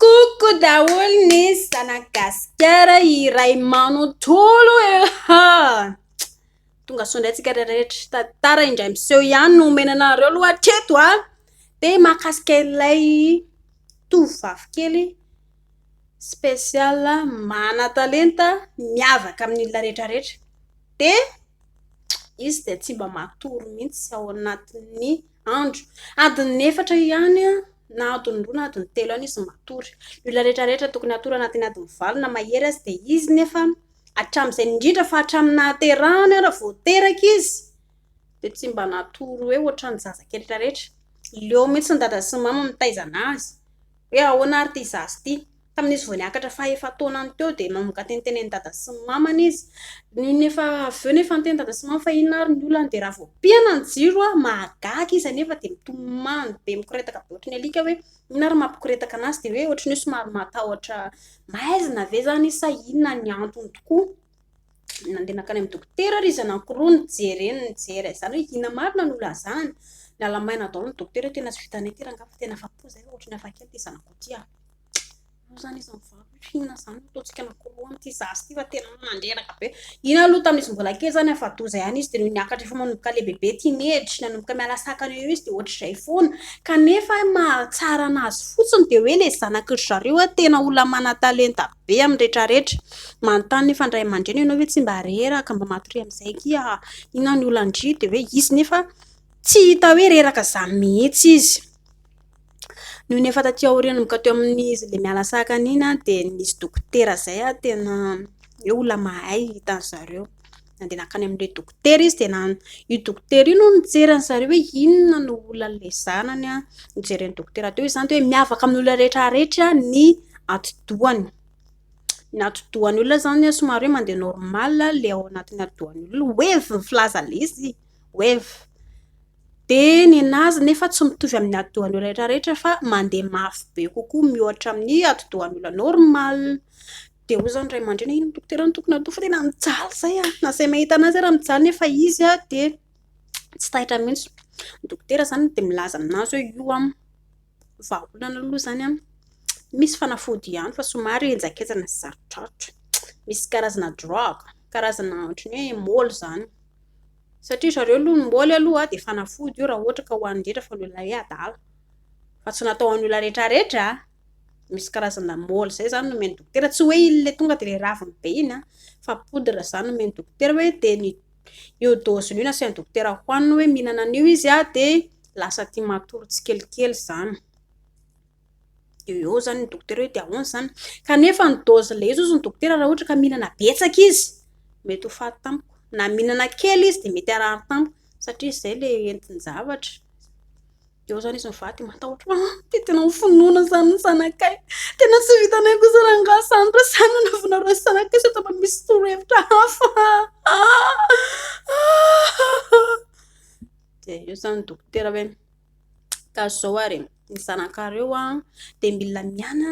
Coucou daholo ny zanak'i Gasikara iray manontolo e! Tonga soa indray tsika rehetra, tantara indray miseho ihany no omena anareo aloha hatreto a! Dia mahakasika ilay tovovavy kely spécial manan-talenta miavaka amin'ny olona rehetra rehetra. Dia izy dia tsy mba matory mihitsy ao anatin'ny andro. Adiny efatra ihany na adiny roa na adiny telo any izy matory. Ny olona rehetra rehetra tokony hatory anatin'ny adiny valo na mahery aza dia izy nefa hatramin'izay indrindra fa hatramin'ny nahaterahany ary vao teraka izy dia tsy mba natory hoe ohatran'ny zazakely rehetra rehetra. Leo mihitsy ny dada sy ny mama mitaiza an'azy hoe ahoana ary ity zaza ity. Tamin'izy vao niakatra faha-efa-taonany teo dia nanomboka tenitenen'i dada sy ny mamany izy. Nony efa avy eo nefa niteny dada sy mama fa inona ary ny olany dia raha vao pihana ny jiro mahagaga izy anefa dia mitomany be mikoretaka be ohatran'ny alika hoe inona ary mampikoretaka an'azy dia hoe ohatran'ny hoe somary matahotra maizina ve izany izy sa inona ny antony tokoa. Nandeha nankany amin'ny dokotera ary izy anankiroa nijery eny nijery an'izany hoe inona marina no lazany. Niala maina daholo ny dokotera hoe tena tsy vitanay ity rangahy fa tena afa-po izahay fa ohatran'ny hafakely ity zanako ity ah. Moa izany izy mivady hoe inona izany no ataontsika anankiroa amin'ity zaza ity fa tena mandreraka be. Iny aloha tamin'izy mbola kely izany afa-doza ihany izy dia nony niakatra efa manomboka lehibebe teenage, nanomboka miala sakana eo izy dia ohatr'izay foana. Kanefa mahatsara an'azy fotsiny dia hoe ilay zanaky ry zareo tena olona manan-talenta be amin'ny rehetrarehetra. Manontany nefa ny ray aman-dreny ianao ve tsy mba reraka, mba matoria amin'izay akia, inona ny olan-dry? Dia hoe izy nefa tsy hita hoe reraka izany mihitsy izy. Nony efa taty aoriana nanomboka teo amin'izy ilay miala sakana iny dia nisy dokotera izay tena hoe olona mahay hitan-dry zareo. Nandeha nankany amin'ilay dokotera izy dia io dokotera io no nijery an-dry zareo hoe inona no olan'ilay zanany. Nojeren'ny dokotera teo izy izany dia hoe miavaka amin'ny olona rehetra rehetra ny atidohany. Ny atidohan'ny olona izany somary hoe mandeha normal ilay ao anatin'ny atidohan'ny olona, wave ny filaza an'ilay izy, wave. Dia nenazy nefa tsy mitovy amin'ny atidohan'ny olona rehetra rehetra fa mandeha mafy be kokoa mihoatra amin'ny atidohan'ny olona normal. Dia hoy izany ny ray aman-dreny hoe inona dokotera no tokony hatao fa tena mijaly izay aho. Na izay mahita an'azy ary mijaly nefa izy dia tsy taitra mihitsy. Ny dokotera izany dia milaza aminazy hoe io an, vahaolana aloha izany an, misy fanafody ihany fa somary henjakenjana sy sarotrarotra. Misy karazana drogue, karazana ohatran'ny hoe môly izany. Satria zareo aloha ny môly aloha dia fanafody io raha ohatra ka ho an'ny indrindra fa ny olona hoe adala. Fa tsy natao ho an'ny olona rehetra rehetra. Misy karazana môly izay izany nomen'ny dokotera. Tsy hoe iny ilay tonga dia ilay raviny be iny an, fa poudre izany nomen'ny dokotera hoe dia ny io dose-ny io no asain'ny dokotera hohaniny hoe mihinana an'io izy an, dia lasa tia matory tsikelikely izany. Dia eo izany ny dokotera hoe dia ahoana izany? Kanefa ny dose ilay izy hozy ny dokotera raha ohatra ka mihinana betsaka izy, mety ho faty tampoka. Na mihinana kely izy dia mety harary tampoka satria izay ilay entin-javatra. Dia eo izany izy mivady matahotra, ah dia tena ho finoana izany ny zanakay. Tena tsy vitanay kosa rangahy izany raha izany no anaovanareo ny zanakay sao dia mba misy torohevitra hafa. Dia eo izany ny dokotera hoe ka izao ary e, ny zanakareo dia mila miaina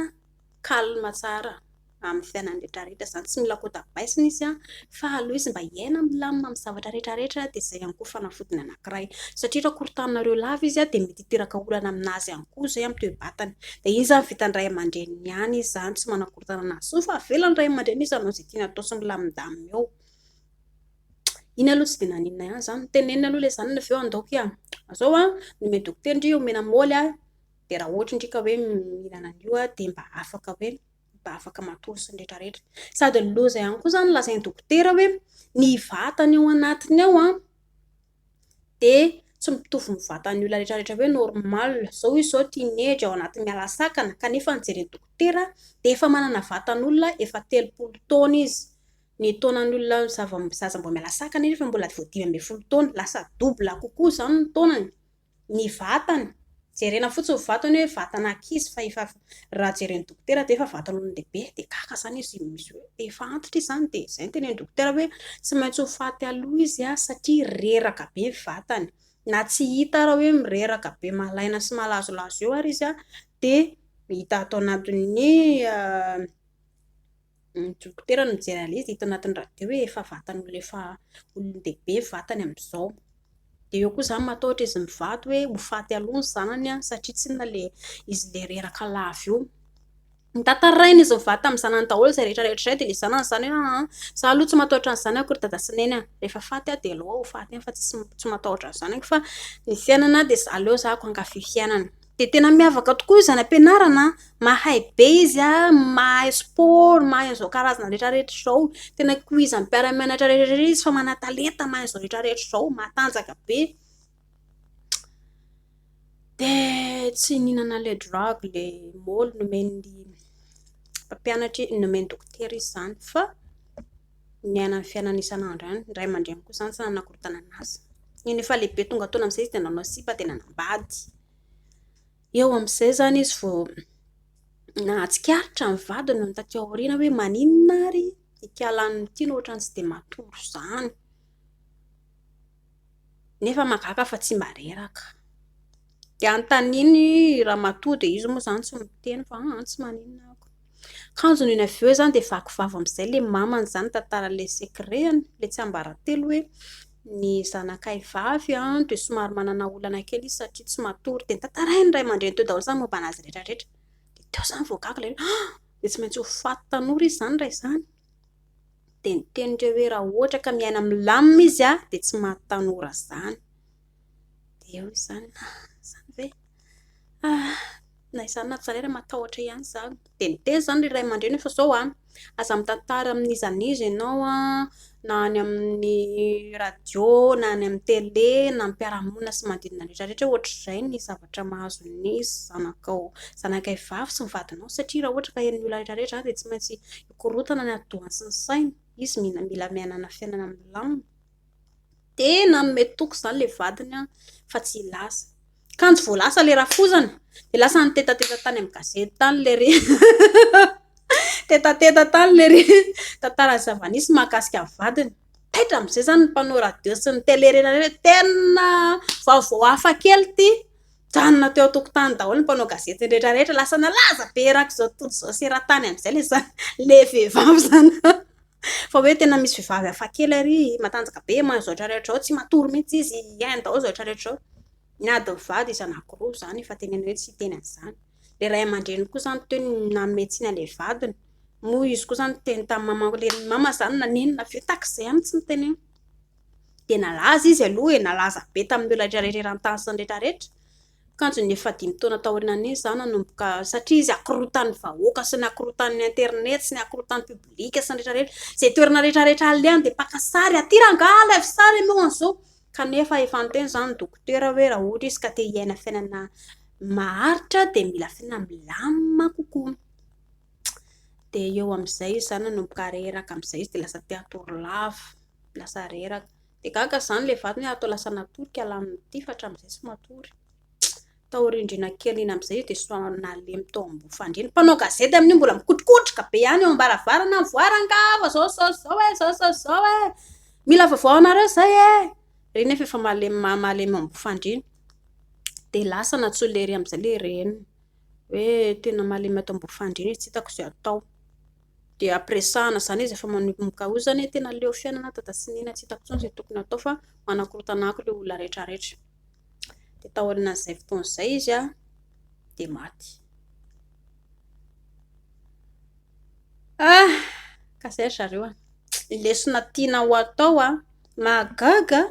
calme tsara amin'ny fiainany rehetra rehetra izany, tsy mila kotabaisina izy fa aleo izy mba hiaina milamina amin'ny zavatra rehetra rehetra dia izay ihany koa fanafodiny anankiray satria raha korontaninareo lava izy dia mety hiteraka olana amin'azy ihany koa izay amin'ny toe-batany, dia iny izany vitan'ny ray aman-dreniny ihany izy izany, tsy manakorontana an'azy intsony fa avelan'ny ray aman-dreny izy hanao izay tiany atao sy milamindamina eo. Iny aloha tsy dia naninona ihany izany, notenenina aloha ilay zanany avy eo andao akia, izao an, nomeny dokotera ndry omena môly aho, dia raha ohatra ndry ka hoe mihinana an'io aho dia mba afaka hoe mba afaka matory sy ny rehetra rehetra. Sady ny loza ihany koa izany lazain'ny dokotera hoe ny vatany ao anatiny ao an, dia tsy mitovy ny vatan'ny olona rehetra rehetra hoe normal. Izao izy izao teenage ao anatin'ny miala sakana kanefa ny jeren'ny dokotera dia efa manana vatan'olona efa 30 taona izy. Ny taonan'ny olona zaza vao miala sakana nefa mbola vao 15 taona, lasa double kokoa izany ny taonany. Ny vatany, jerena fotsiny ny vatany hoe vatana ankizy fa efa raha jeren'ny dokotera dia efa vatan'olon-dehibe, dia gaga izany izy misy hoe efa antitra izy izany, dia izay no tenenin'ny dokotera hoe tsy maintsy ho faty aloha izy satria reraka be ny vatany, na tsy hita ary hoe mireraka be malaina sy malazolazo eo ary izy dia hita ato anatin'ny Ny dokotera no mijery an'ilay izy, hita anatin'ny radio hoe efa vatan'olona efa olon-dehibe ny vatany amin'izao. Dia eo koa izany matahotra izy mivady hoe ho faty aloha ny zanany satria tsinona ilay izy ilay reraka lava io. Notantarainy izy mivady tamin'ny zanany daholo izay rehetra rehetra izay dia ilay zanany izany hoe aa izaho aloha tsy matahotra an'izany akory dada sy neny a. Rehefa faty aho dia aleo aho ho faty any fa tsisy tsy matahotra an'izany aho fa ny fiainana dia aleo izaho hankafy fiainana. Dia tena miavaka tokoa izy any am-pianarana an, mahay be izy an, mahay sport, mahay an'izao karazana rehetra rehetra izao. Tena kohizan'ny mpiara-mianatra rehetra rehetra izy fa manan-talenta mahay an'izao rehetra rehetra izao, matanjaka be. Dia tsy nihinana ilay drogue ilay môly nomen'ny mpampianatra nomen'ny dokotera izy izany fa niaina ny fiainany isan'andro ihany. Ny ray aman-dreniny koa izany tsy nanakorontana an'azy. Nony efa lehibe tonga taona amin'izay izy dia nanao sipa dia nanambady. Eo amin'izay izany izy vao nahatsikaritra ny vadiny nony taty aoriana hoe maninona ary ity alanona ity no ohatran'ny tsy dia matory izany. Nefa mahagaga fa tsy mba reraka. Dia anontaniany ramatoa dia izy moa izany tsy miteny fa aa tsy maninona aho. Kanjo nony avy eo izany dia vaky vava amin'izay ilay mamany izany nitantara an'ilay secret-ny, ilay tsiambaratelo hoe ny zanakay vavy an dia somary manana olana kely izy satria tsy matory. Dia notantarain'ny ray aman-dreny teo daholo izany momba an'azy rehetra rehetra. Dia teo izany vao gaga ilay hoe ah! Dia tsy maintsy ho faty tanora izy izany raha izany. Dia niteny ireo hoe raha ohatra ka miaina milamina izy an, dia tsy maty tanora izany. Dia eo izany, ah, izany ve? Ah, na izany na tsy izany ary matahotra ihany izaho. Dia niteny izany ilay ray aman-dreny hoe fa izao an, aza mitantara amin'iza n'iza ianao an, na any amin'ny radio, na any amin'ny tele, na amin'ny mpiara-monina sy ny manodidina rehetra rehetra hoe ohatr'izay ny zavatra mahazo ny zanakao, zanakay vavy sy ny vadinao satria raha ohatra ka henon'ny olona rehetra rehetra izany dia tsy maintsy Mikorontana ny atidohany sy ny sainy. Izy mila mila miainana fiainana milamina. Dia nanome toky izany ilay vadiny fa tsy hilaza. Kanjo vao lasa ilay rafozana dia lasa nitetateta tany amin'ny gazety tany ilay re. Tetateta tany ilay re. Tantara ny zava-nisy mahakasika ny vadiny. Taitra amin'izay izany ny mpanao radio sy ny télé rehetra rehetra. Tena vaovao hafa kely ity. Nijanona teo an-tokotany daholo ny mpanao gazety rehetra rehetra, lasa nalaza be erak'izao tontolo izao sy eran-tany amin'izay ilay zany, ilay vehivavy izany. Fa hoe tena misy vehivavy hafakely ary, matanjaka be, manao izao rehetra rehetra izao, tsy matory mihitsy izy, hainy daholo izao rehetra rehetra izao. Niady mivady izy anankiroa izany, efa tenenina hoe tsy hiteny an'izany. Ilay ray aman-dreniny koa izany teo no nanome tsiny an'ilay vadiny. Moa izy koa izany niteny tamin'ny mama, ilay mama izany nanenina avy eo, tahaka izay ihany tsy nitenenina. Dia nalaza izy aloha e, nalaza be tamin'ny olona rehetra rehetra eran-tany sy ny rehetra rehetra. Kanjo ny efa dimy taona taorianan'iny izaho nanomboka, satria izy akorotan'ny vahoaka sy ny akorotan'ny internet sy ny akorotan'ny public sy ny rehetra rehetra. Izay toerana rehetra rehetra alehany dia mpaka sary, aty rangahy alaivo sary ianao an'izao. Kanefa efa niteny izany ny dokotera hoe raha ohatra izy ka te hiaina fiainana maharitra dia mila fiainana milamina kokoa. Dia eo amin'izay izy izany nanomboka reraka amin'izay izy dia lasa te hatory lava. Lasa reraka. Dia gaga izany ilay vadiny hoe atao lasa natory ka lany ity fa hatramin'izay tsy matory. Taoriandriana kely iny amin'izay dia somary nalemy tao ambony fandriana. Mpanao gazety amin'io mbola mikotrokotroka be ihany eo am-baravarana, mivoara angaha fa izao sy izao e, izao sy izao e. Mila vaovao anareo izay e. Ry nefa efa malemy malemy eo ambony fandriana. Dia lasa nantsoin'i lery amin'izay ilay reniny hoe tena malemy ato ambony fandriana izy, tsy hitako izay atao. Dia ampiresahana izany izy efa manomboka hoy izany hoe tena leo fiainana aho dada sy neny, tsy hitako intsony izay tokony hatao fa manakorontana ahy ilay olona rehetra rehetra. Dia taorian'izay fotoana izay izy an, dia maty. Ah! Ka izay ry zareo an. Lesona tiana ho atao an, mahagaga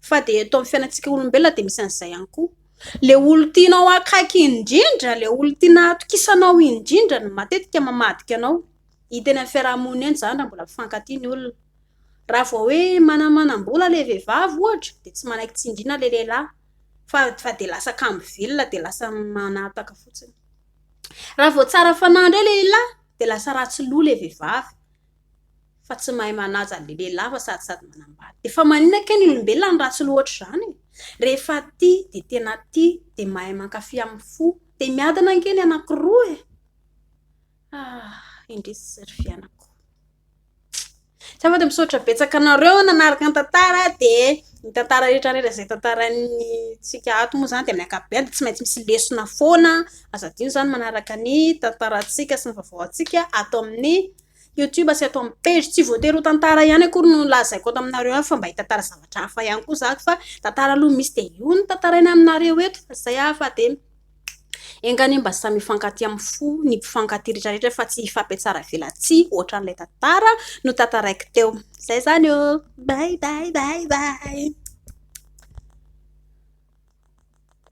fa dia eto amin'ny fiainantsika olombelona dia misy an'izay ihany koa. Ilay olon-tianao akaiky indrindra, ilay olon-tiana atokisanao indrindra no matetika mamadika anao. Hita eny amin'ny fiaraha-monina eny izany raha mbola mifankatia ny olona. Raha vao hoe manamanam-bola ilay vehivavy ohatra dia tsy manaiky tsindriana ilay lehilahy fa fa dia lasa kamo velona dia lasa manataka fotsiny. Raha vao tsara fanahy indray ilay lehilahy dia lasa ratsy loha ilay vehivavy. fa tsy mahay manaja an'ilay lehilahy fa sady sady manambady. Dia fa maninona kay ny olombelona no ratsy loha ohatr'izany e? Rehefa tia dia tena tia, dia mahay mankafy amin'ny fo, dia miadana ange ny anankiroa e! Ah, indrisy ry fiainako. Za fa dia misaotra betsaka anareo nanaraka ny tantara dia ny tantara rehetra rehetra izay tantaraintsika ato moa izany dia amin'ny ankapobeny dia tsy maintsy misy lesona foana. Aza adino izany manaraka ny tantarantsika sy ny vaovaontsika ato amin'ny youtube sy ato amin'ny page. Tsy voatery ho tantara ihany akory no lazaiko ato aminareo ato fa mba hitantara zavatra hafa ihany koa za fa tantara aloha misy dia io no tantaraina aminareo eto fa zay aho fa dia. Enga anie mba samy hifankatia amin'ny fo ny mpifankatia rehetra rehetra fa tsy hifampiatsara velatsihy ohatran'ilay tantara notantaraiko teo. Izay izany ô! Bye bye bye bye.